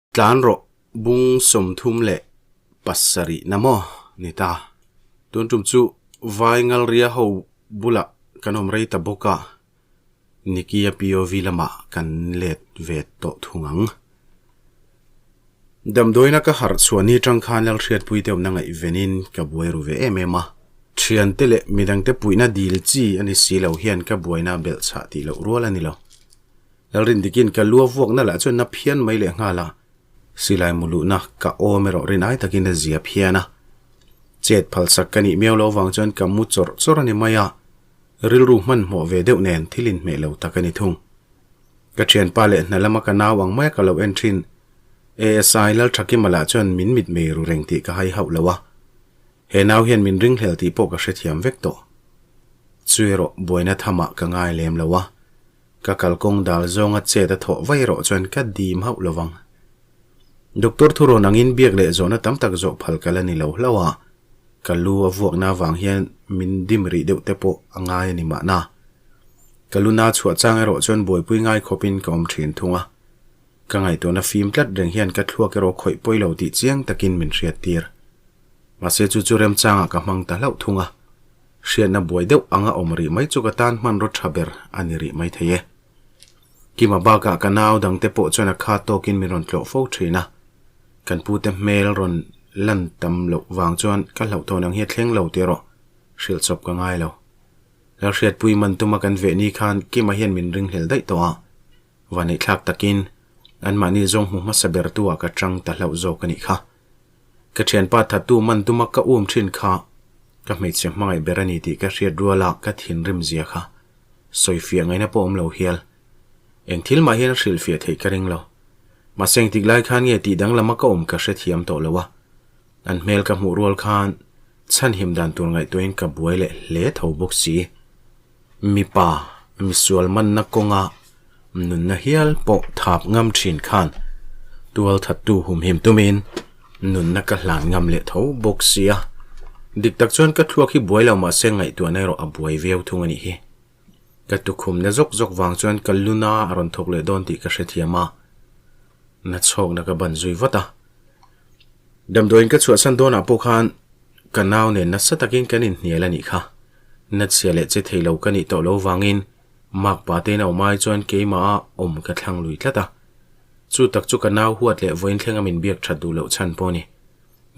Tlan rawh bung 37 na maw ni ta. Tun tum chu vai ngalria ho bulah kan awm rei ta bawk a, Nicky-a POV lamah kan let ve tawh thung ang. Damdawiina ka harh chhuah ni tang khan Lalhriatpui te awmna ngaihvenin ka buai ru ve em em a. Thiante leh midangte puihna dil chi a ni si lo hian ka buaina belhchhah tih loh rual a ni lo. Lalrin dikin ka lu a vuakna lah chuan na phian mai leh nghal a, silai mu luhna ka awm erawh rin ai takin a zia phian a. Chet phalsak ka nih miau lo vang chuan ka mu chawrh chawrh a ni mai a, rilru hmanhmawh ve deuh nen thil inhmeh lo tak a ni thung. Ka thianpa leh hna lama ka nau ang maia ka lo en thin ASI Lalthakima lah chuan min mitmei ru reng tih ka hai hauh lo a, he nau hian min ringhlel tih pawh ka hrethiam vek tawh. Chu erawh buaina thamah ka ngai lem lo a. Ka kalkawng dal zawnga chet a thawh vai erawh chuan ka dim hauh lo vang. Doctor thurawn angin biak leh zawhna tam tak zawh phal ka la ni lo hlauh a, ka lu a vuakna avang hian min dim rih deuh te pawh a ngai a ni mahna. Ka lu na chhuah chang erawh chuan buaipui ngai khawpin ka awm thin thung a. Ka ngaihtuahna fim tlat reng hian ka thluak erawh khawih pawi lo tih chiang takin min hriattir. Mahse chu chu remchangah ka hmang ta hlauh thung a. Hriatna buai deuh anga awm rih mai chu ka tan hmanraw tha ber a ni rih mai thei e. Kima bakah ka nau dangte pawh chuan a khat tawkin min rawn tlawh fo thin a. Kan pute hmel rawn lan tam loh vang chuan ka hlauhthawn ang hi a thleng lo tih erawh hrilh chawp ka ngai lo. Lalhriatpui man tuma kan veh ni khan Kima hian min ringhlel daih tawh a. Vaneihthlak takin anmahni zawng hmu hmasa ber tu ah ka tang ta hlauh zawk a nih kha. Ka thianpa thattu man tuma ka um thin kha ka hmeichhe hmangaih ber a ni tih ka hriat ruala ka thinrim zia kha sawifiah ngaihna pawh awm lo hial. Eng thil mah hian a hrilhfiah theih ka ring lo. Mahse engtik lai khan nge tih danglama ka awm ka hrethiam tawh lo a. An hmel ka hmuh rual khan chhanhim dan tur ngaihtuahin ka buai leh hle tho bawk si. Mipa misual manna kawnga nunna hial pawh thap ngam thin khan tual thattu humhim tumin nunna ka hlan ngam leh tho bawk sia. Dik tak chuan ka thluak hi buai lo mahse ngaihtuahna erawh a buai viau thung a nih hi. Ka tukhumna zawk zawk vang chuan ka luna a rawn thawk leh dawn tih ka hrethiam a, na chhawkna ka ban zui vat a. Damdawiin ka chhuahsan dawnah pawh khan ka nau nen nasa takin kan inhnial a nih kha. Natsia leh che thei lo ka nih tawh lo vangin Mark pa te in a awm ai chuan keimah a awm ka thlang lui tlat a. Chu tak chu ka nau huat leh vawiin thlenga min biak that duh loh chhan pawh a ni.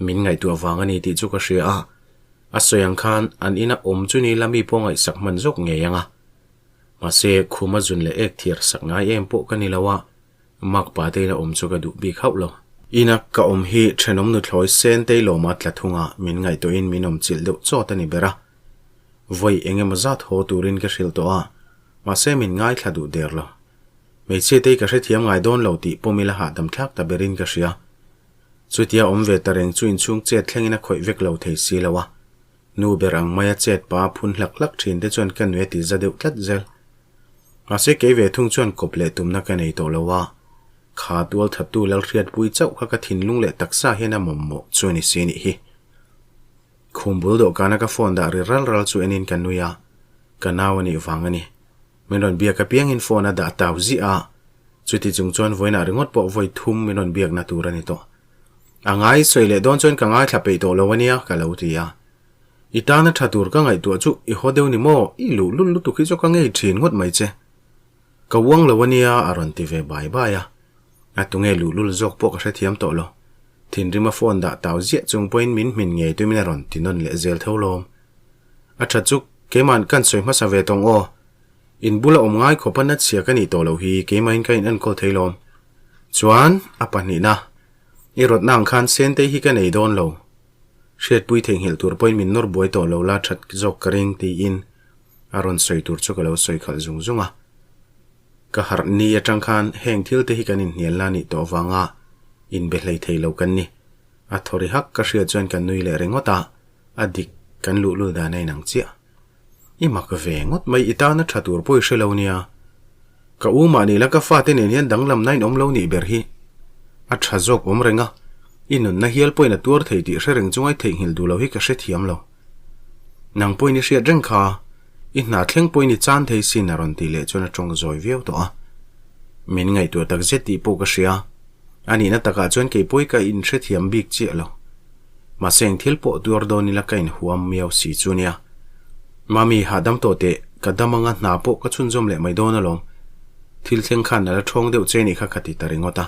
Min ngaihtuah vang a ni tih chu ka hria a, a sawi ang khan an ina awm chu ni la mi pawh ngaihsak hman zawk ngei ang a. Mahse, khuma zun leh ek thiar sak ngai em pawh ka ni lo a, Mark pa te ina awm chu ka duh bik hauh lo. Ina ka awm hi thenawm nuthlawi sen tei lawma tla thunga min ngaihtuahin min awm chilh deuh chawt a ni ber a. Vawi eng emaw zat haw turin ka hrilh tawh a, mahse min ngaithla duh der lo. Hmeichhia te hi ka hrethiam ngai dawn lo tih pawm ila hahdam thlak ta berin ka hria. Chutia awm ve ta reng chu inchhung chet thlengin a khawih vek lo thei si lo a. Nu ber ang maia chet pa phun hlak hlak thin te chuan ka nui a ti za deuh tlat zel. Mahse kei ve thung chuan kawp leh tumna ka nei tawh lo a, kha tual thattu Lalhriatpui chauh kha ka thinlung leh taksa hian a mawmawh chu a ni si nih hi. Khum bul dawhkana ka phone dah ri ral ral chu enin ka nui a, ka nau a nih vang a ni. Min rawn biak apiangin phone a dah tau ziah a, chuti chung chuan vawiinah ringawt pawh vawi thum min rawn biakna tur a ni tawh. A ngai sawi leh dawn chuan ka ngaithla peih tawh lo a nia ka lo ti a. I tana tha tur ka ngaihtuah chu i haw deuh ni maw? I luh lul lutuk hi chu ka ngei thin ngawt mai che. Ka uang lo a nia a rawn ti ve bai bai a. A tunge luhlul zawk pawh ka hrethiam tawh lo. Thinrima phone dah tau ziah chung pawhin min hmin ngei tumin a rawn ti nawn leh zel tho lawm. A tha chu keima'n kan sawi hmasa ve tawng aw. In bula awm ngai khawp a natchhia ka nih tawh loh hi keimahin ka in enkawl thei lawm. Chuan a pahnihna, i rawtna ang khan Sentei hi ka nei dawn lo. Hriatpui theihnghilh tur pawhin min nawr buai tawh lo la that zawk ka ring tiin a rawn sawi tur chu ka lo sawi khalh zung zung a. Ka harh ni atang khan heng thil te hi kan inhnial la nih tawh vanga inbe hlei thei lo kan ni. A thaw ri hak ka hriat chuan ka nui leh ringawt a, a dik kan luhlul dan a inang chiah. I mak ve ngawt mai i tana tha tur pawh i hre lo nia. Ka u mahni la ka fate nen hian danglamna in awm lo nih ber hi. A tha zawk awm reng a, i nunna hial pawhin a tuar thei tih hre reng chunga i theihnghilh duh lo hi ka hrethiam lo. Nang pawhin i hriat reng kha. I hna thleng pawhin i chan thei sin a rawn tih leh chuan a tawng zawi viau tawh a. Min ngaihtuah tak zet tih pawh ka hria. A nihna takah chuan kei pawi ka inhrethiam bik chiah lo. Mahse eng thil pawh tuar dawn ila ka inhuam miau si chu nia. Mami, hahdam tawh teh, ka dam anga hna pawh ka chhunzawm leh mai dawn alawm. Thil thleng khan a la ṭhawng deuh che nih kha ka ti ta ringawt a.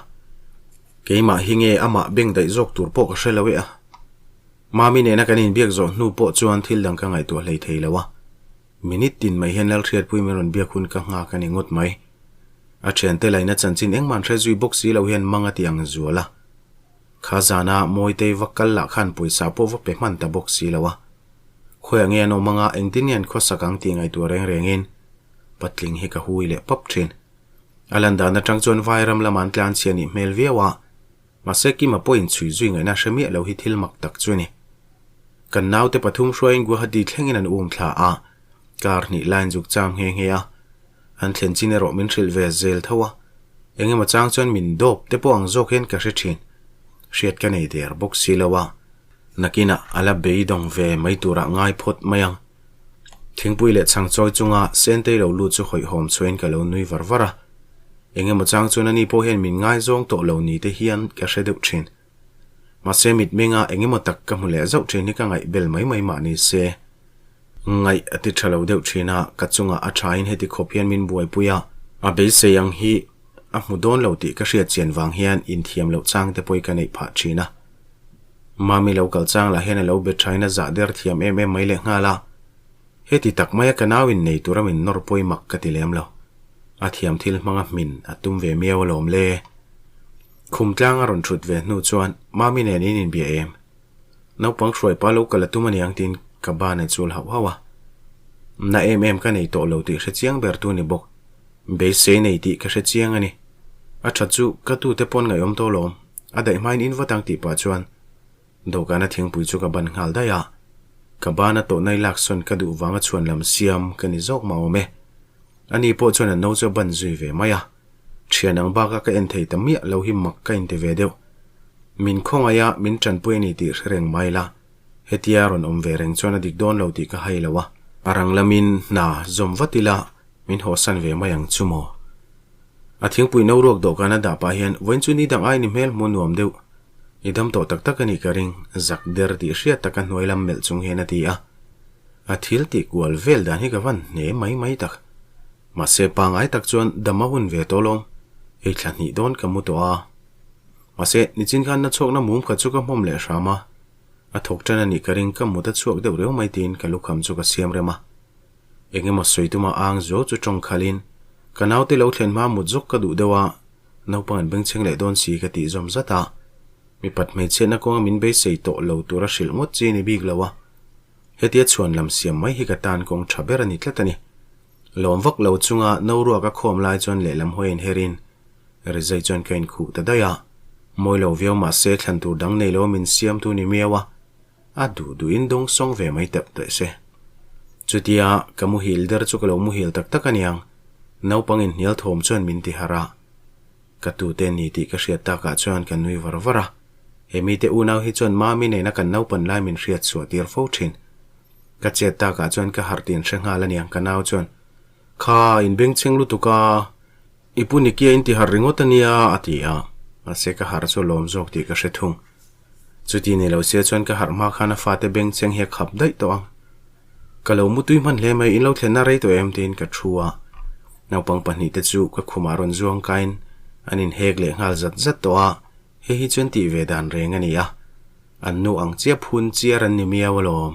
Keimah hi nge amah beng daih zawk tur pawh ka hre lo e a. Mami nena kan inbiak zawh hnu pawh chuan thil dang ka ngaihtuah hlei thei lo a. Minute tin mai hian Lalhriatpui min rawn biak hun ka nghak a ni ngawt mai. A thiante laina chanchin engmah an hre zui bawk si lo hian mang a ti ang zual a. Kha zana Mawitei va kal lah khan pawisa pawh va pe hman ta bawk si lo a. Khawiah nge an awm anga engtin nge an khawsak ang tih ngaihtuah reng rengin patling hi ka hui leh pap thin. A lan dan atang chuan Vairam lama an tlanchhia nih hmel viau a. Mahse Kima pawhin chhui zui ngaihna hre miah lo hi thil mak tak chu a ni. Kan naute pathum hruaiin Guwahati thlengin an um thla a, kar hnih laiin zuk cham nghe nghe a. An thlen chin erawh min hrilh ve zel tho a, eng emaw chang chuan min dawp te pawh ang zawk hian ka hre thin. Hriat ka nei der bawk si lo a, nakinah a la beidawng ve mai turah ngai phawt mai ang. Thingpui leh chhang chawi chunga Sentei lo lut chu hawihhawm chhuain ka lo nui var var a. Eng emaw chang chuan ani pawh hian min ngaizawng tawh lo ni te hian ka hre deuh thin. Mahse mitmenga eng emaw tak ka hmu leh zauh thin hi ka ngaih bel mai mai mah ni se. Ngaih a ti tha lo deuh thin a, ka chungah a thain heti khawp hian min buaipui a. A beisei ang hi a hmu dawn lo tih ka hriat chian vang hian inthiam loh chang te pawh hi ka neih phah thin a. Mami lo kal chang lah hian a lo be thain a zah der thiam em em mai leh nghal a. Heti tak maia ka nau in nei tura min nawr pawi mak ka ti lem lo. A thiam thil hmanga hmin a tum ve miau alawm le. Khum tlang a rawn thut ve hnu chuan Mami nen in inbia em? Naupang hruai pa lo kal a tum aniang tiin ka ban a chul hauh hauh a. Na em em ka nei tawh lo tih hre chiang ber tu ni bawk. Beisei nei tih ka hre chiang a ni. A that chu ka tute pawn ngaihawm tawh lawm. A daih hmain in vat ang tih pah chuan dawhkana thingpui chu ka ban nghal daih a. Ka bana tawhna i laksawn ka duh vanga chhuan lam siam ka ni zawk mah awm e. Ani pawh chuan a no chu a ban zui ve mai a. Thian ang baka ka en thei ta miah lo hi mak ka inti ve deuh. Min khawngaih a, min tanpui a ni tih hre reng mai la. Hetia rawn awm ve reng chuan a dik dawn lo tih ka hai lo a. A rang lamin hna zawm vat ila min hawhsan ve mai ang chu maw? A thingpui no ruak dawhkan a dah pah hian vawiin chu ni dang ain i hmel hmu nuam deuh. I dam tawh tak tak a nih ka ring, zak der tih hriat taka hnuai lam melh chung hian a ti a. A thil tih kual vel dan hi ka van hne mai mai tak. Mahse pangai tak chuan dam a hun ve tawh lawm, ei thla hnih dawn ka mu tawh a. Mahse nichin khan na chhuakna mum kha chu ka hmawm leh hram a, a thawk tan a nih ka ring ka mut a chhuak deuh reuh mai tiin ka lukham chu ka siam rem a. Eng emaw sawi tuma ang zuau chu tawng khalhin ka naute lo thlen hma mut zawk ka duh deuh a, naupang an bengchheng leh dawn si ka tih zawm zat a. Mipat hmeichhiatna kawnga min beisei tawh lo tura hrilh ngawt chi a ni bik lo a. Hetia chhuan lam siam mai hi ka tan kawng tha ber a ni tlat a ni. Lawm vak lo chunga no ruak a khawm lai chuan lehlam hawi inherin rizai chuan ka inkhuh ta daih a. Mawi lo viau mah se thlan tur dang nei lo min siamtu ni miau a, a duh duhin dawng sawng ve mai teuh teh se. Chutia ka muhil der chu ka lo muhil tak tak aniang, naupang inhnial thawm chuan min ti harh a. Ka tute ni tih ka hriat takah chuan ka nui var var a. He mite unau hi chuan Mami nena kan naupan lai min hriat chhuah tir fo thin. Ka chet takah chuan ka harh tih an hre nghal aniang ka nau chuan, Kha, in bengchheng lutuk a, i pu Nikia in ti harh ringawt ania a ti a, mahse ka harh chu a lawm zawk tih ka hre thung. Chuti ni lo sia chuan ka harh hma khan a fate bengchheng hi a khap daih tawh ang. Ka lo mutui hman hle mai, in lo thlenna rei tawh em tiin ka thu a, naupang pahnihte chu ka khumah rawn zuang kain an inhek leh nghal zat zat tawh a, hei hi chuan tih ve dan reng a ni a. An nu ang chiah phun chiar an ni miau alawm.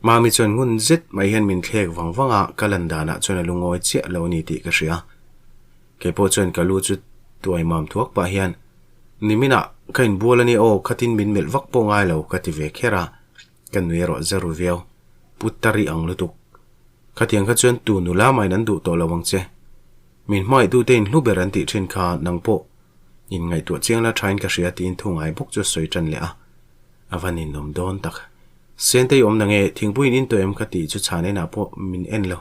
Mami chuan ngun zet mai hian min thlek vang vang a, ka lan danah chuan a lungawi chiah lo a ni tih ka hria. Kei pawh chuan ka lu chu tuai mam thuak pah hian, Niminah ka inbual a nia aw, khatin min melh vak pawh ngai lo ka ti ve kher a, ka nui erawh za ru viau. Pu Tari ang lutuk. Khatiang kha chuan tu nula mahin an duh tawh lo ang che. Min hmaihtute in hlu ber an tih thin kha nang pawh In ngaihtuah chiang la thain ka hria tiin thu ngai bawk chu a sawi tan leh a. A va ninawm dawn tak. Sentei awm na nge thingpui in in tawh em ka tih chu chhan enah pawh min en lo.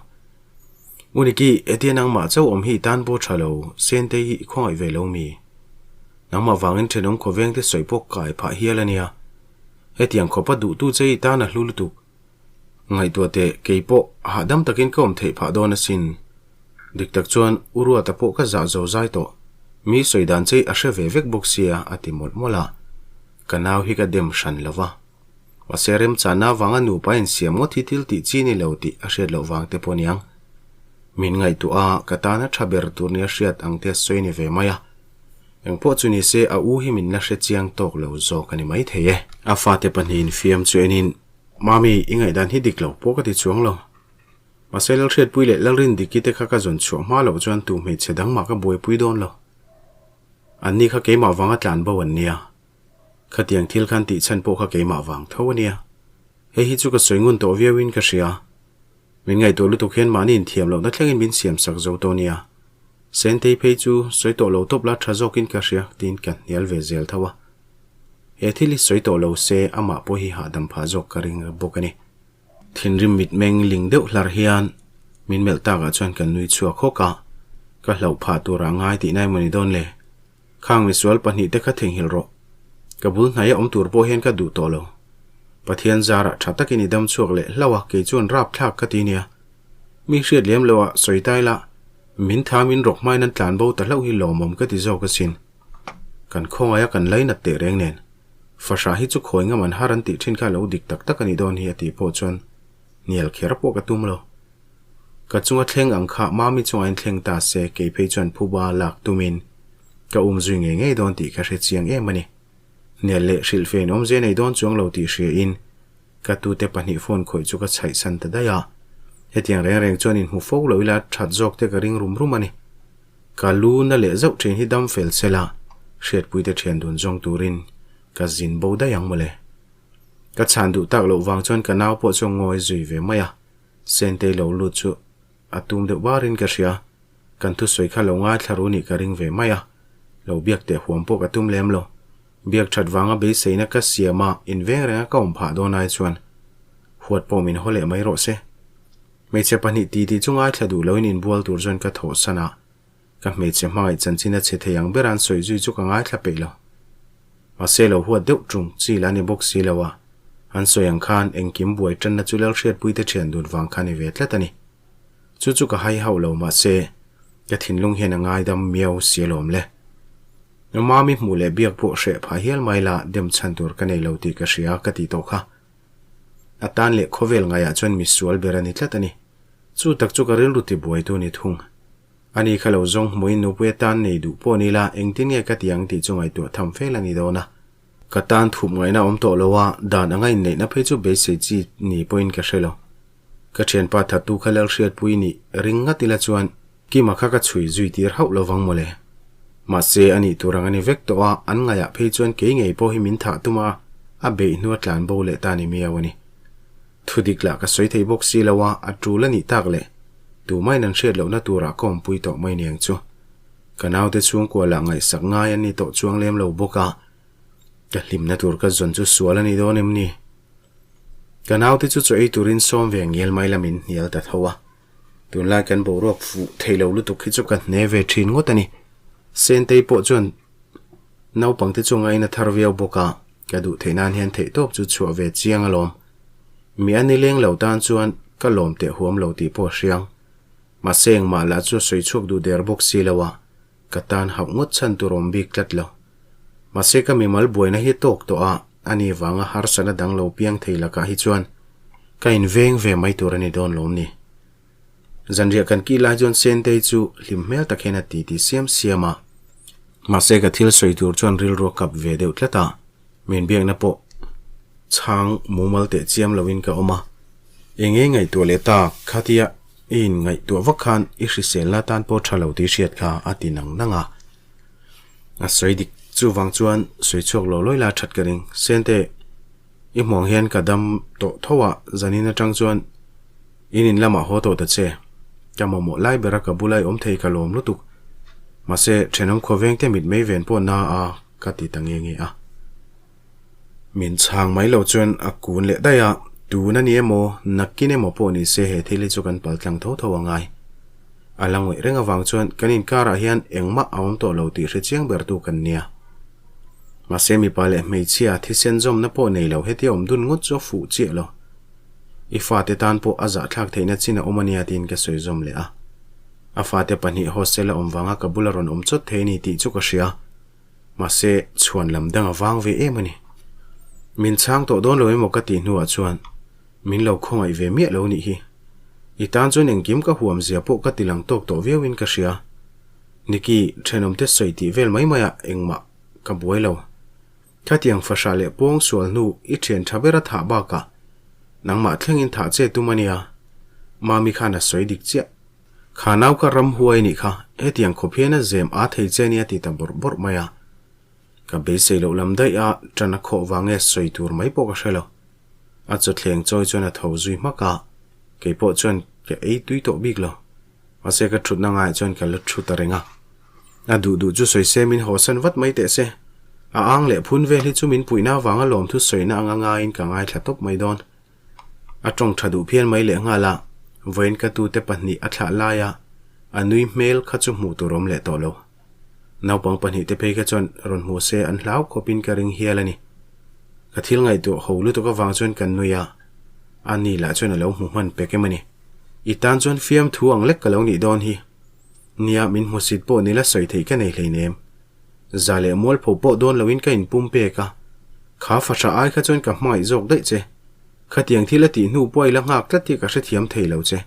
Uniki, hetia nangmah chauh awm hi i tan pawh tha lo, Sentei hi i khawngaih ve lo mi? Nangmah vangin thenawm khawveng te sawi pawh kai phah hial a nia. Hetiang khawpa duhtu che i tan a hlu lutuk. Ngaihtuah teh, kei pawh hahdam takin ka awm theih phah dawn asin. Dik tak chuan U Ruata pawh ka zah zo zai tawh. Mi sawi dan che a hre ve vek bawk sia a ti mawlh mawlh a. Ka nau hi ka dem hran lo va. Mahse remchana avanga nupa insiam ngawt hi thil tih chi ni lo tih a hriat loh vang te pawh aniang. Min ngaihtuah a, ka tana tha ber tur nia hriat ang te a sawi ni ve mai a. Engpawh chu ni se a u hi min la hre chiang tawk lo zawk a ni maithei e. A fate pahnihin fiam chu enin, Mami, i ngaihdan hi dik lo pawh ka ti chuang lo. Mahse Lalhriatpui leh Lalrindiki te kha ka zawn chhuah hma loh chuan tu hmeichhe dang mah ka buaipui dawn lo. Anni kha keimah vanga tlan bo an nia. Khatiang thil khan tih chhan pawh kha keimah vang tho a nia. Hei hi chu ka sawi ngun tawh viauin ka hria. Min ngaihtuah lutuk hian mahni inthiam lohna thlengin min siam sak zo tawh nia. Sentei phei chu sawi tawh lo tawp la tha zawkin ka hria tiin ka hnial ve zel tho a. He thil hi sawi tawh lo se amah pawh hi hahdam phah zawk ka ring bawk a ni. Thinrim mitmeng ling deuh hlar hian min melh takah chuan kan nui chhuak hawk a, ka hlauh phah turah ngai tih nai maw ni dawn le? Khang misual pahnihte kha theihnghilh rawh. Ka bul hnaia awm tur pawh hian ka duh tawh lo. Pathian zarah tha takin i dam chhuak leh hlauh a, kei chuan rap thlak ka ti nia. Mi hriat lem loh ah sawi tai la, min tha min rawk hmain an tlan bo ta hlauh hi lawmawm ka ti zawk asin. Kan khawngaih a kan lainat teh reng nen. Fahrah hi chu khawi ngam an har an tih thin kha lo dik tak tak a nih dawn hi a tih pawh chuan hnial kher pawh ka tum lo. Ka chunga thleng ang kha Mami chungah in thleng ta se kei phei chuan phuba lak tumin ka um zui ngei ngei dawn tih ka hre chiang em a ni. Hnial leh hrilhfein awmze nei dawn chuang lo tih hria in ka tute pahnih phone khawih chu ka chhaih san ta daih a. Hetiang reng reng chuan inhmu fo lo ila that zawk te ka ring rum rum a ni. Ka lu na leh zauh thin hi dam fel sel a, hriatpuite thian dun zawng turin ka zin bo daih ang mawle. Ka chhan duh tak loh vang chuan ka nau pawh chu a ngawi zui ve mai a, Sentei lo lut chu a tum deuh barin ka hria, kan thusawi kha lo ngaithla ru nih ka ring ve mai a, lo biak teh huam pawh ka tum lem lo. Biak that vanga beiseina ka siam a, inveng renga ka awm phah dawn ai chuan huat pawh min haw leh mai rawh se. Hmeichhe pahnih titi chu ngaithla duh loin inbual tur chuan ka thawhsan a, ka hmeichhe hmangaih chanchin a chhe thei ang bera an sawi zui chu ka ngaithla peih lo. Mahse lo huat deuh ṭung chi la ni bawk si lo a, an sawi ang khan engkim buai ṭanna chu Lalhriatpuite ṭhian dun vang kha ni ve tlat a ni. Chu chu ka hai hauh lo mahse ka thinlung hian a ngaidam miau si alawm le. Mami hmuh leh biak pawh hreh phah hial mai la dem chhan tur ka nei lo tih ka hria ka tih tawh kha. A tan leh khawvel ngaiah chuan misual ber a ni tlat a ni. Chu tak chu ka rilru tibuaitu ni thung. Ani kha lo zawng hmuin nupui atan nei duh pawh ni la, engtin nge ka ti ang tih chu ngaihtuah tham fel a ni dawn a. Ka tan thup ngaihna awm tawh lo a, dan anga inneihna phei chu beisei chi ni pawhin ka hre lo. Ka thianpa thattu kha Lalhriatpui nih ring ngat ila chuan Kima kha ka chhui zui tir hauh lo vang mawle. Mahse, a nih tur ang a ni vek tawh a, an ngaihah phei chuan kei ngei pawh hi min thah tum a, a beih hnua tlan bo leh ta ni miau a ni. Thu dik lah ka sawi thei bawk si lo a, a tul a nih tak leh tumahin an hriat lohna turah ka awmpui tawh mai niang chu. Ka naute chhungkua lah ngaihsak ngai an ni tawh chuang lem lo bawk a, ka hlimna tur ka zawn chu sual a ni dawn em ni? Ka naute chu chaw ei turin sawm ve ngial mai la min hnial ta tho a. Tunlai kan boruak fuh thei lo lutuk hi chu ka hne ve thin ngawt a ni. Sentei pawh chuan naupangte chu ngaina thar viau bawk a, ka duh theih nan hian theihtawp chu chhuah ve chiang alawm. Mi a nileng lo tan chuan ka lawm teh huam lo tih pawh a hriang. Mahse engmah lah chu a sawi chhuak duh der bawk si lo a, ka tan hauh ngawt chhan tur awm bik tlat lo. Mahse ka mimal buaina hi tawk tawh a, ani vanga harsatna dang lo piang thei lakah hi chuan ka inveng ve mai tur a ni dawn lawm ni. Zanriah kan kih lai chuan Sentei chu hlim hmel tak hian a ti ti siam siam a. Mahse ka thil sawi tur chuan rilru a kap ve deuh tlat a, min biakna pawh chhang mumal teh chiam loin ka awm a. Eng nge ngaihtuah leh tak khatia i inngaihtuah vak khan i hriselna tan pawh tha lo tih hriat kha a ti nang nang a. A sawi dik chuvang chuan sawi chhuak lo lawi la that ka ring. Sente, i hmuang hian ka dam tawh tho a, zanin atang chuan in in lamah haw tawh ta che. Ka mamawh lai bera ka bula i awm thei ka lawm lutuk. Mahse, thenawm khawveng te mit mei ven pawh na a ka ti ta nge nge a. Min chhang mai lo chuan a kun leh daih a, tun a ni emaw, nakin emaw pawh ni se he thil hi chu kan pal tlang tho tho a ngai. A la ngawih reng avang chuan kan inkarah hian engmah a awm tawh lo tih hre chiang bertu kan nia. Mahse mipa leh hmeichhia thisen zawmna pawh nei lo hetia awm dun ngawt chu a fuh chiah lo. I fate tan pawh a zahthlak theihna chin a awm a nia tiin ka sawi zawm leh a. A fate pahnih hostel a awm vanga ka bula rawn awm chawt thei a ni tih chu ka hria. Mahse, chhuan lam dang a vang ve em a ni. Min chhang tawh dawn lo emaw ka tih hnuah chuan min lo khawngaih ve miah lo nih hi. I tan chuan engkim ka huam zia pawh ka ti lang tawk tawh viauin ka hria. Niki, thenawmte sawi tih vel mai maiah engmah ka buai lo. Khatiang fahrah leh pawng sual hnu i thian tha ber a thah bakah nangmah thlengin thah che tum a nia. Mami khan a sawi dik chiah. Kha nau kha ram huai nih kha, hetiang khawp hian a zem a thei che nia ti ta bawrh bawrh mai a. Ka beisei loh lam daih a, tan a khawh vang nge sawi tur mai pawh ka hre lo. A chawthleng chawi chuan a tho zui hmak a, kei pawh chuan ka ei tui tawh bik lo. Mahse ka thutna ngaiah chuan ka la thu ta reng a. A duh duh chu sawi se min hawsan vat mai teh se. A ang leh phun vel hi chu min puihna avanga lawmthu sawina anga ngaiin ka ngaithla tawp mai dawn. A tawng tha duh phian mai leh nghal a, vawiin ka tute pahnih a thlah laia a nui hmel kha chu hmuh tur awm leh tawh lo. Naupang pahnih te phei kha chuan rawn hmu se an hlau khawpin ka ring hial a ni. Ka thil ngaihtuah ho lutuk avang chuan kan nui a, a ni lah chuan a lo hmu hman pek em a ni. I tan chuan fiamthu ang lek ka lo nih dawn hi. Nia, min hmusit pawh nila sawi theih ka nei hleinem. Za leh mualpho pawh dawn loin ka inpum pek a. Kha fahrah ai kha chuan ka hmangaih zawk daih che. Khatiang thil a tih hnu pawh i la nghak tlat hi ka hrethiam thei lo che.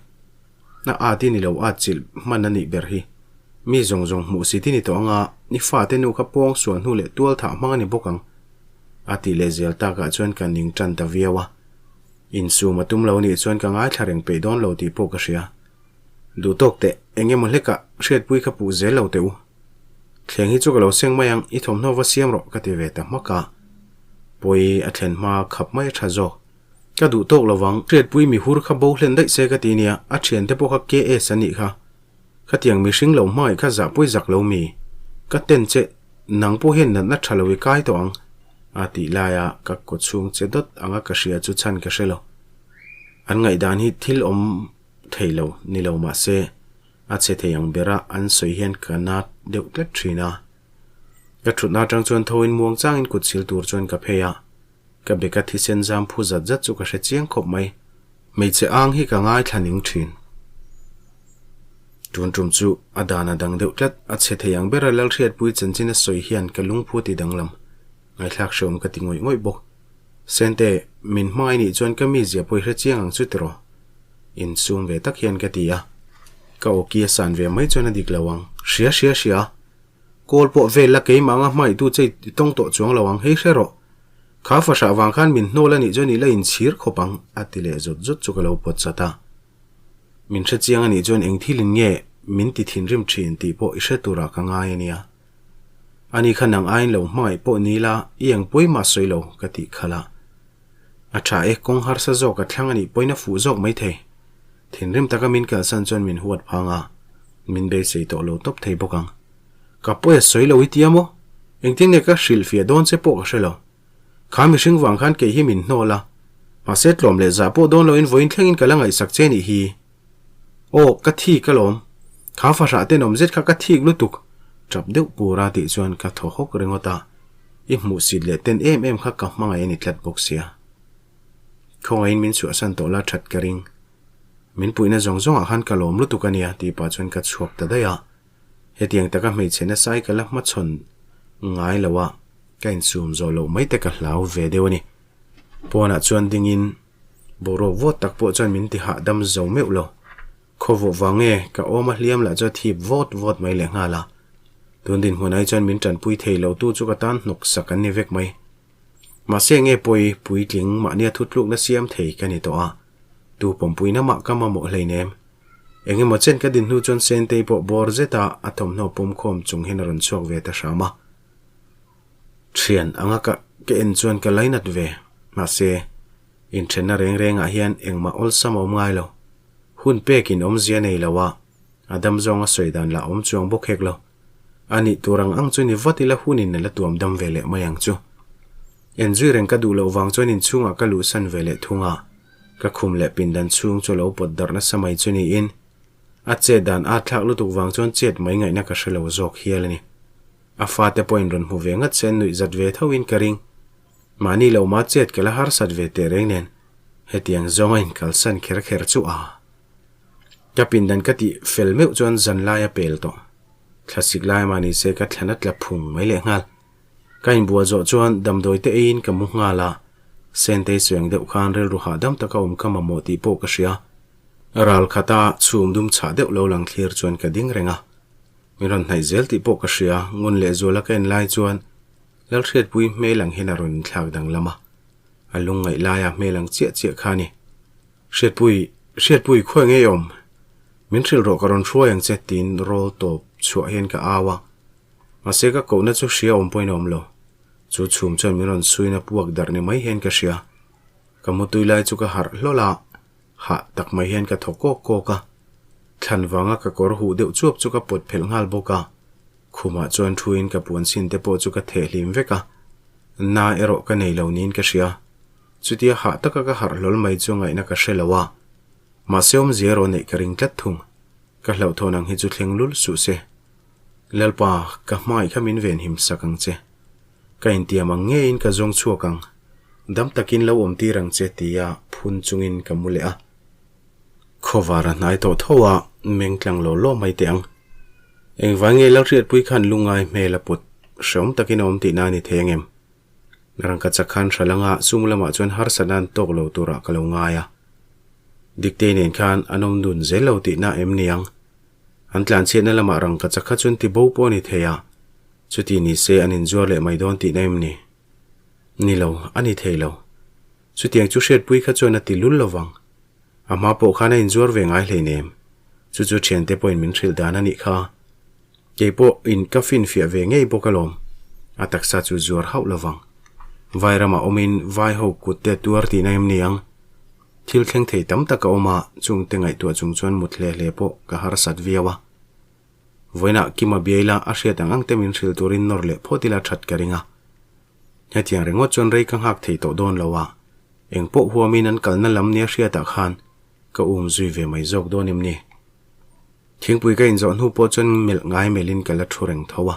A at i ni lo at chilh hman a nih ber hi. Mi zawng zawng hmuh sit i ni tawh anga i fate nu kha pawng sual hnu leh tual thah hmang a ni bawk ang. A tih leh zel takah chuan ka ning tan ta viau a. Insum a tum lo nih chuan ka ngaithla reng peih dawn lo tih pawh ka hria. Duh tawk teh, eng emaw hlekah hriatpui kha puh zel lo teh u. Thleng hi chu ka lo seng mai ang, i thawmhnaw va siam rawh ka ti ve ta hmak a. Pawi a thlen hma khap mai a tha zawk. Ka duh tawk lovang, hriatpui mi hur kha bo hlen daih se ka ti nia, a thiante pawh kha KS a nih kha. Khatiang mihring lo hmangaih kha zahpui zak lo mi. Ka ten che, nang pawh hian natna tha lo i kai tawh ang. A tih laia ka kaw chhung che dawt anga ka hria chu chhan ka hre lo. An ngaihdan hi thil awm thei lo ni lo mah se, a che thei ang bera an sawi hian ka nat deuh tlat thin a. Ka thutna atang chuan thoin muang changin kut sil tur chuan ka phei a. Ka beka thisen zam phu zat zat chu ka hre chiang khawp mai. Hmeichhe ang hi ka ngaithla ning thin. Tun tum chu a dan a dang deuh tlat, a chhe thei ang bera Lalhriatpui chanchin a sawi hian ka lungphu ti danglam. Ngaithlak hreawm ka ti ngawih ngawih bawk. Sente, min hmangaih nih chuan ka mizia pawh i hre chiang ang chu tiraw? Insum ve tak hian ka ti a. Ka awki a san ve mai chuan a dik lo ang. Hria hria hria. Kawl pawh vel la keimah anga hmangaihtu che i tawng tawh chuang lo ang, hei hre rawh. Kha fahrah vang khan min hnawl a nih chuan i la inchhir khawp ang, a ti leh zawt zawt chu ka lo pawt chat a. Min hre chiang a nih chuan eng thilin nge min ti thinrim thin tih pawh i hre turah ka ngai a nia. Ani kha nang aiin lo hmangaih pawh ni la, i eng pawimah sawi lo, ka tih khalh a. A tha e, kawng harsa zawk a thlang a nih pawhin a fuh zawk maithei. Thinrim taka min kalsan chuan min huat phang a, min beisei tawh lo tawp thei bawk ang. Ka pawi a sawi lo i tia maw? Engtin nge ka hrilhfiah dawn che pawh ka hre lo. Kha mihring vang khan kei hi min hnawl a, mahse tlawm leh zah pawh dawn loin vawiin thlengin ka la ngaihsak che nih hi. Aw, ka thik alawm. Kha fahrah tenawm zet kha ka thik lutuk, tap deuh pura tih chuan ka thaw hawk ringawt a. I hmuhsit leh ten em em kha ka hmangaih a ni tlat bawk sia. Khawngaihin min chhuahsan tawh la that ka ring. Min puihna zawng zawngah khan ka lawm lutuk a nia tih pah chuan ka chhuak ta daih a. Hetiang taka hmeichhe nasa i ka la hmachhawn ngai lo a, ka insum zawh loh mai te ka hlau ve deuh a ni. Pawnah chuan dingin boruak vawt tak pawh chuan min ti hahdam zo meuh lo. Khawvawh vang nge ka awm a hliam lah chu a thip vawt vawt mai leh nghal a. Tun dinhmunah hi chuan min tanpui thei lo tu chu ka tan hnawk sak an ni vek mai. Mahse nge pawi puitling mahnia thutlukna siam thei ka ni tawh a, tu pawmpuina mah ka mamawh hleinem. Eng emaw chen ka din hnu chuan Sentei pawh bawr zeta a thawmhnaw pawm khawm chung hian a rawn chhuak ve ta hram a. Thian anga ka ka en chuan ka lainat ve. Mahse, inthenna reng rengah hian engmah awlsam a awm ngai lo. Hun pekin awmzia nei lo a, a dam zawnga sawi dan lah awm chuang bawk hek lo. A nih tur ang ang chu ni vat ila hunin a la tuam dam ve leh mai ang chu. Enzui reng ka duh loh vang chuan inchhungah ka luhsan ve leh thung a, ka khum leh pindan chhung chu a lo pawt darh nasa mai chu niin a chet dan a thlak lutuk vang chuan chet mai ngaihna ka hre lo zawk hial a ni. A fate pawhin rawn hmu ve ngat se an nuih zat ve thoin ka ring. Mahni lo ma chet ka la harsat ve teh reng nen hetiang zawnga inkalsan kher kher chu a. Ka pindan ka tih fel meuh chuan zan lai a pel tawh. Thlasik lai mah ni se ka thlan a tla phung mai leh nghal. Ka inbual zawh chuan damdawi te eiin ka mu nghal a, Sentei sueng deuh khan rilru hahdam taka awm ka mamawh tih pawh ka hria. Ral khata chhum dum chhah deuh lo lang thlir chuan ka ding reng a. Min rawn hnaih zel tih pawh ka hria, ngun leh zuala ka en lai chuan Lalhriatpui hmel ang hian a rawn inthlak danglam a. A lungngaih laia hmel ang chiah chiah kha a ni. Hriatpui, Hriatpui khawi ngei awm? Min hrilh rawh ka rawn hruai ang che tiin rawl tawp chhuah hian ka au a. Mahse ka kohna chu hria awm pawhin a awm lo. Chu chhum chuan min rawn suina puak darh ni mai hian ka hria. Ka mutui lai chu ka harh hlawl a, hah tak mai hian ka thaw kawk kawk a. Thlan vanga ka kawr huh deuh chuap chu ka pawt phelh nghal bawk a. Khumah chuan thuin ka puan sin te pawh chu ka theh hlim vek a. Na erawh ka nei lo niin ka hria. Chutia hah taka ka harh hlawl mai chu ngaihna ka hre lo a, mahse awmzia erawh neih ka ring tlat thung. Ka hlauhthawn ang hi chu thleng lul suh se. Lalpa, ka hmai kha min venhim sak ang che. Ka intiam ang ngeiin ka zawng chhuak ang. Dam takin lo awm tir ang che tia phun chungin ka mu leh a. Khawvar a hnai tawh tho a, meng tlang lo law mai teh ang. Engvai nge Lalhriatpui khan lungngai hmel a put hreawm takin a awm tihna a ni thei ang em? Rangka chak khan hra langa chung lamah chuan harsatna an tawk lo turah ka lo ngai a. Diktei nen khan an awm dun zel lo tihna em ni ang? An tlanchhiatna lamah rangka chak kha chuan ti bo pawh a ni thei a, chuti ni se an inzuar leh mai dawn tihna em ni? Ni lo, a ni thei lo. Chutiang chu hriatpui kha chuan a ti lul lo vang. A hma pawh khan a inzuar ve ngai hleinem. Chu chu thiante pawhin min hrilh dan a nih kha. Kei pawh in ka finfiah ve ngei bawk alawm. A taksa chu zuar hauh lo vang. Vai ramah awmin vai ho kut te tuar tihna em ni ang? Thil thleng thei tam tak a awm a, chungte ngaihtuah chung chuan mut hle hle pawh ka harsat viau a. Vawiinah Kima biaila a hriat ang ang te min hrilh turin nawr leh phawt ila that ka ring a. Hetiang ringawt chuan rei ka nghak thei tawh dawn lo a, eng pawh huamin an kalna lam nia hriatah khan ka um zui ve mai zawk dawn em ni? Thingpui ka inzawh hnu pawh chuan melh ngai melhin ka la thu reng tho a,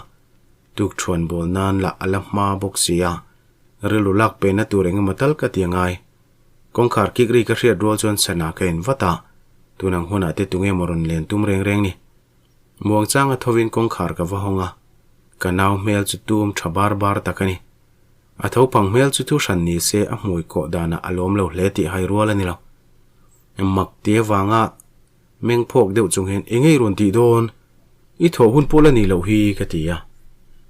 tuk thuan bawl nan lah a la hma bawk si a, rilru lak pehna tur eng emaw tal ka ti angai. Kawngkhar kik ri ka hriat rual chuan sana ka en vat a, tun ang hunah te tunge maw rawn len tum reng reng ni. Muangchanga thovin kawngkhar ka va hawng a, ka nau hmel chu tum tha bar bar tak a ni. A tho phang hmel chu thu hran ni se a hmui kawh danah a lawm lo hle tih hai rual a ni lo. Mak ti avanga Meng phawk deuh chung hian, Engei rawn tih dawn? I thawh hun pawh la ni loh hi, ka ti a.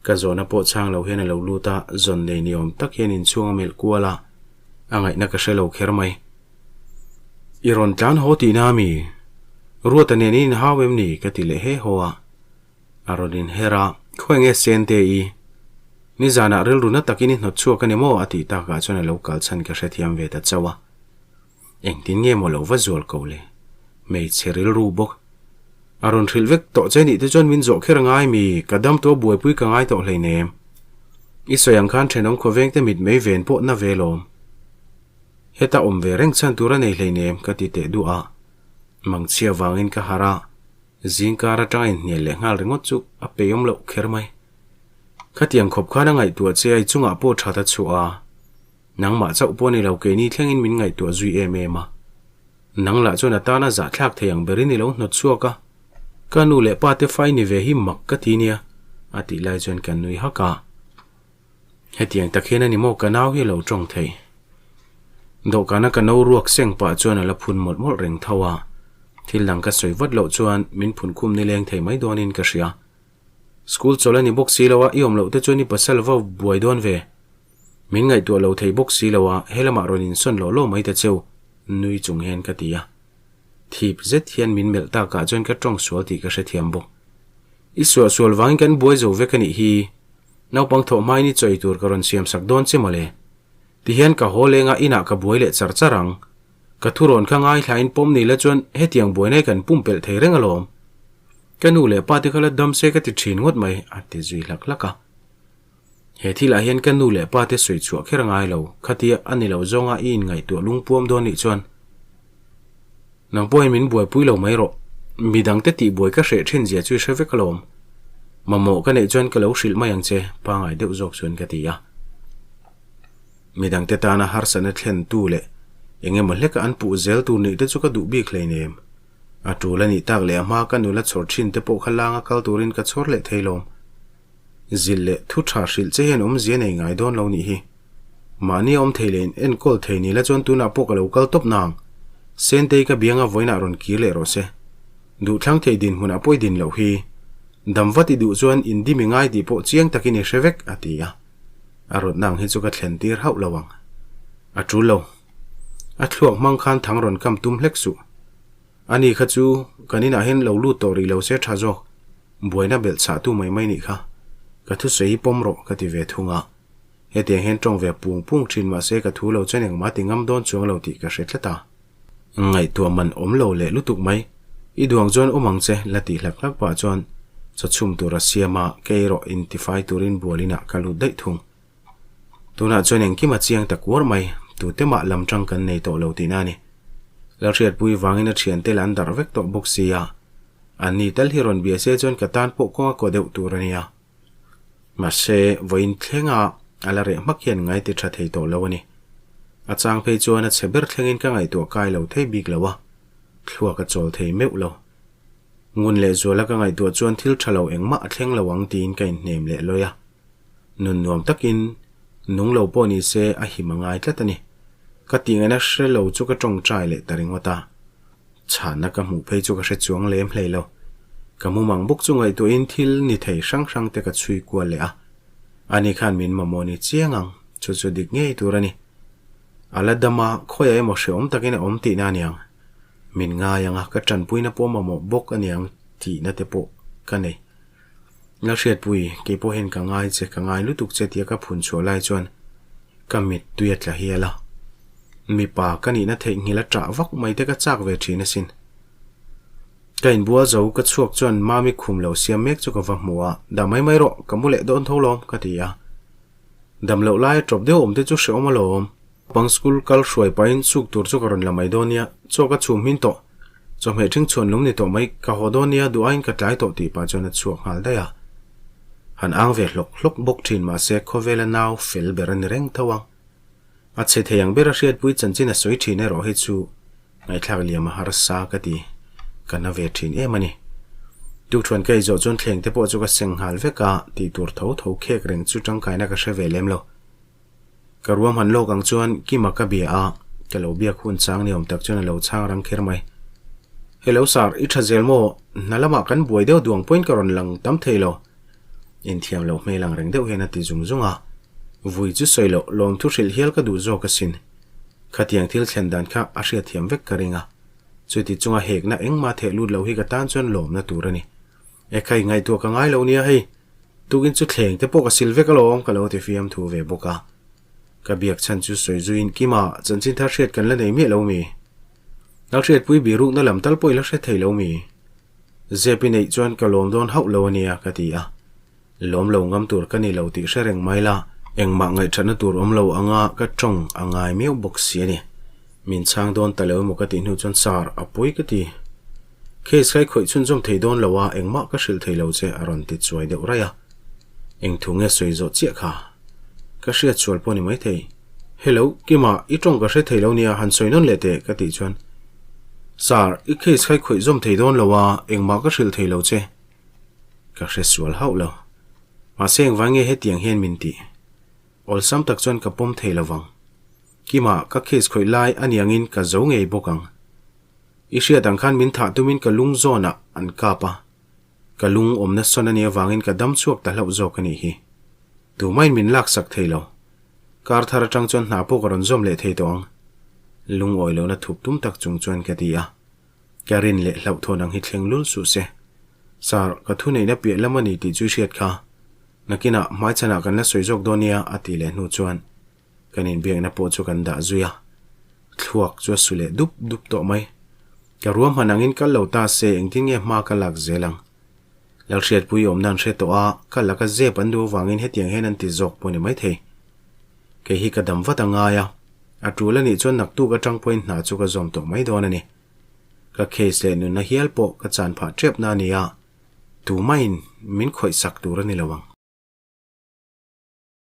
Ka zawhna pawh chhang lo hian a lo lut a, zawn nei ni awm tak hian inchhung a melh kual a, a ngaihna ka hre lo kher mai. I rawn tlan haw tihna a mi? Ruata nen in inhau em ni? ka ti leh he haw a. A rawn inher a, Khawi nge Sente i? Nizanah rilru na takin i hnawt chhuak a ni maw? a tih takah chuan a lo kal chhan ka hrethiam ve ta chauh a. Engtin nge maw lo va zual ko le? Hmeichhe rilru bawk. A rawn hrilh vek tawh che nih te chuan min zawh kher ngai mi, ka dam tawh buaipui ka ngai tawh hleinem. I sawi ang khan thenawm khawveng te mit mei ven pawh na ve lawm. Heta awm ve reng chhan tur a nei hleinem ka ti teh duh a. Mangchhia vangin ka harh a, zingkar atanga inhnial leh nghal ringawt chu a peihawm loh kher mai. Khatiang khawp khan a ngaihtuah che a i chungah pawh that a chhuah a. Nangmah chauh pawh ni lo keini thlengin min ngaihtuah zui em em a. Nang lah chuan a tana zahthlak thei ang berin i lo hnawt chhuak a. Ka nu leh pa te fai ni ve hi mak ka ti nia, a tih lai chuan kan nui hak a. Hetiang tak hian a ni maw ka nau hi a lo tawng thei. Dawhkana ka no ruak seng pah chuan a la phun mawlh mawlh reng tho a. Thil dang ka sawi vat loh chuan min phun khum nileng thei mai dawnin ka hria. School chawlh a ni bawk si lo a, i awm loh te chuan i pasal va buai dawn ve. Min ngaihtuah lo thei bawk si lo a, he lamah rawn insawn lawh lawh mai ta cheu, nui chung hian ka ti a. Thip zet hian min melh takah chuan ka tawng sual tih ka hrethiam bawk. I suah sual vangin kan buai zo vek a nih hi. Naupang thawh hmain i chawi tur ka rawn siam sak dawn che mawle. Tihian ka haw lenga inah ka buai leh char char ang. Ka thurawn kha ngaithlain pawm ni la chuan hetiang buaina hi kan pumpelh thei reng alawm. Ka nu leh pa te kha la dam se ka ti thin ngawt mai, a ti zui hlak hlak a. He thilah hian ka nu leh pa te sawi chhuah kher ngai lo, khatia a ni lo zawnga i inngaihtuah lungpuam dawn nih chuan nang pawhin min buaipui lo mai rawh. Midang te tihbuai ka hreh thin zia chu i hre vek alawm. Mamawh ka neih chuan ka lo hrilh mai ang che, pangai deuh zawk chuan ka ti a. Midang te tana harsatna thlen tu leh eng emaw hleka an puh zel tur nih te chu ka duh bik hleinem. A tul a nih tak leh a hma ka nula chhawr thin te pawh kha langa kal turin ka chhawr leh thei lawm. Zilh leh thu tha hrilh che hian awmzia nei ngai dawn lo nih hi. Mahni a awm thei leh in enkawl thei ni la chuan tunah pawh ka lo kal tawp nang. Sentei ka bianga vawiinah rawn kir leh rawh se. Duhthlang thei dinhmunah pawh i din loh hi. Dam vat i duh chuan indim i ngai tih pawh chiang takin i hre vek, a ti a. A rawtna ang hi chu ka thlen tir hauh lo ang. A tul lo. A thluak hmang khan thang rawn kam tum hlek suh. Ani kha chu kan inah hian lo lut tawh rih lo se tha zawk. Buaina belh chhah tu mai mai nih kha. Ka thusawi hi pawm rawh ka ti ve thung a. Hetiang hian tawng ve pung pung thin mahse ka thu lo chuan engmah ti ngam dawn chuang lo tih ka hre tlat a. Ngaihtuah man awm lo leh lutuk mai. I duang chuan awm ang che la tih hlak hlak pah chuan chaw chhum tur a siam a, kei erawh intifai turin bual inah ka lut daih thung. Tunah chuan engkim a chiang ta kuar mai, tute mah lam tang kan nei tawh lo tihna a ni. Lalhriatpui vangin a thiante lah an darh vek tawh bawk si a, an ni tal hi rawn bia se chuan ka tan pawh kawng a kaw deuh tur a nia. Mahse, vawiin thlenga a la reh hmak hian ngai ti tha thei tawh lo a ni. A chang phei chuan a chhe ber thlengin ka ngaihtuah kai lo thei bik lo a, thluak a chawl thei meuh lo. Ngun leh zuala ka ngaihtuah chuan thil tha lo engmah a thleng lo ang tiin ka inhnem leh lawi a. Nun nuam takin nung lo pawh ni se a him a ngai tlat a ni. Ka tih ngaihna hre lo chu ka tawngtai leh ta ringawt a. Chhanna ka hmuh phei chu ka hre chuang lem hlei lo. Ka mumang bawk chu ngaihtuahin thil ni thei hrang hrang te ka chhui kual leh a. Ani khan min mamawh ni chiang ang, chu chu dik ngei tur a ni. A la dam a, khawiah emaw hreawm takin a awm tihna a niang. Min ngai ang a, ka tanpuina pawh mamawh bawk a niang tihna te pawh ka nei. Lalhriatpui, kei pawh hian ka ngai che, ka ngai lutuk che tia ka phun chhuah lai chuan ka mit tui a tla hial a. Mipa ka nihna theihnghilh a ṭah vak mai te ka chak ve ṭhin asin. Ka inbual zo ka chhuak chuan Mami khum lo siam mek chu ka va hmu a, Dah mai mai rawh, ka mu leh dawn tho lawm, ka ti a. Dam loh laia ṭawp deuh awm te chu hrehawm alawm. Pang school kal hruai pahin chhuk tur chu ka rawn la mai dawn nia, chaw ka chhum hmin tawh. Chawhmeh ṭhing chhuan lum ni tawh mai, ka haw dawn nia, duh aiin ka tlai tawh tih pah chuan a chhuak nghal daih a. Han ang ve hlawk hlawk bawk ṭhin mahse khawvela nau fel ber a ni reng tho ang. A chhe thei ang bera hriatpui chanchin a sawi ṭhin erawh hi chu ngaihthlak liam a harsa ka ti, ka na ve ṭhin em a ni. Tukṭhuan ka ei zawh chuan thleng te pawh chu ka seng nghal vek a, tih tur tho tho khek reng chu ṭangkaina ka hre ve lem lo. Ka ruahman lawk ang chuan Kima ka bia a, ka lo biak hun chang ni awm tak chuan a lo chhang rang kher mai. Hello sir, i tha zel maw? Hna lamah kan buai deuh duang pawhin ka rawn lang tam thei lo. Inthiam loh hmel ang reng deuh hian a ti zung zung a. Vui chu sawi loh, lawmthu hrilh hial ka duh zawk asin. Khatiang thil thlen dan kha a hriatthiam vek ka ring a. Chuti chunga hekna engmah theh lut lo hi ka tan chuan lawmna tur a ni. Ekhai ngaihtuah ka ngai lo nia hei. Tukin chu thleng te pawh ka sil vek alawm ka lo ti fiam thu ve bawk a. Ka biak chhan chu sawi zuiin Kima chanchin thar hriat kan la nei miah lo mi? Lalhriatpui birukna lam tal pawh i la hre thei lo mi? Zep i neih chuan ka lawm dawn hauh lo ania ka ti a. Lawm lo ngam tur ka ni lo tih hre reng mai la. Engmah ngaihṭhatna tur awm lo anga ka ṭawng a ngai miau bawk si a ni. Min chhang dawn ta lo emaw ka tih hnu chuan Sir, a pawi ka ti. Case kha i khawih chhunzawm thei dawn lo a, engmah ka hrilh thei lo che a rawn ti chuai deuh raih a. Eng thu nge sawi zawh chiah kha? Ka hriat sual pawh ni maithei. Hello, Kima, i tawng ka hre thei lo nia, han sawi nawn leh teh ka tih chuan Sir, i case kha i khawih zawm thei dawn lo a, engmah ka hrilh thei lo che. Ka hre sual hauh lo. Mahse engvang nge hetiang hian min tih? Awlsam tak chuan ka pawm thei lo vang. Kima, ka case khawih lai a niangin ka zo ngei bawk ang. I hriat ang khan min thah tumin ka lung zawnah an kap a, ka lung awmna sawn a nih avangin ka dam chhuak ta hlauh zawk a nih hi. Tumahin min laksak thei lo. Kar thar atang chuan hna pawh ka rawn zawm leh thei tawh ang. Lungawi lohna thup tum tak chung chuan ka ti a. Ka rin leh hlauhthawn ang hi thleng lul suh se. Sir, ka thuneihna piah lam a ni tih chu i hriat kha. Nakinah hmaichhanah kan la sawi zawk dawn nia a tih leh hnu chuan Kan inbiakna pawh chu kan dah zui a, thluak chu a su leh dup dup tawh mai. Ka ruahman angin kal lo ta se engtin nge hma ka lak zel ang? Lalhriatpui awmna an hre tawh a, ka laka zep an duh avangin hetiang hian an ti zawk pawh ni maithei. Kei hi ka dam vat a ngai a, a tul anih chuan naktuk atang pawhin hna chu ka zawm tawh mai dawn a ni. Ka case leh nunna hial pawh ka chan phah tepna a ni a, tumahin min khawihsak tur a ni lo ang.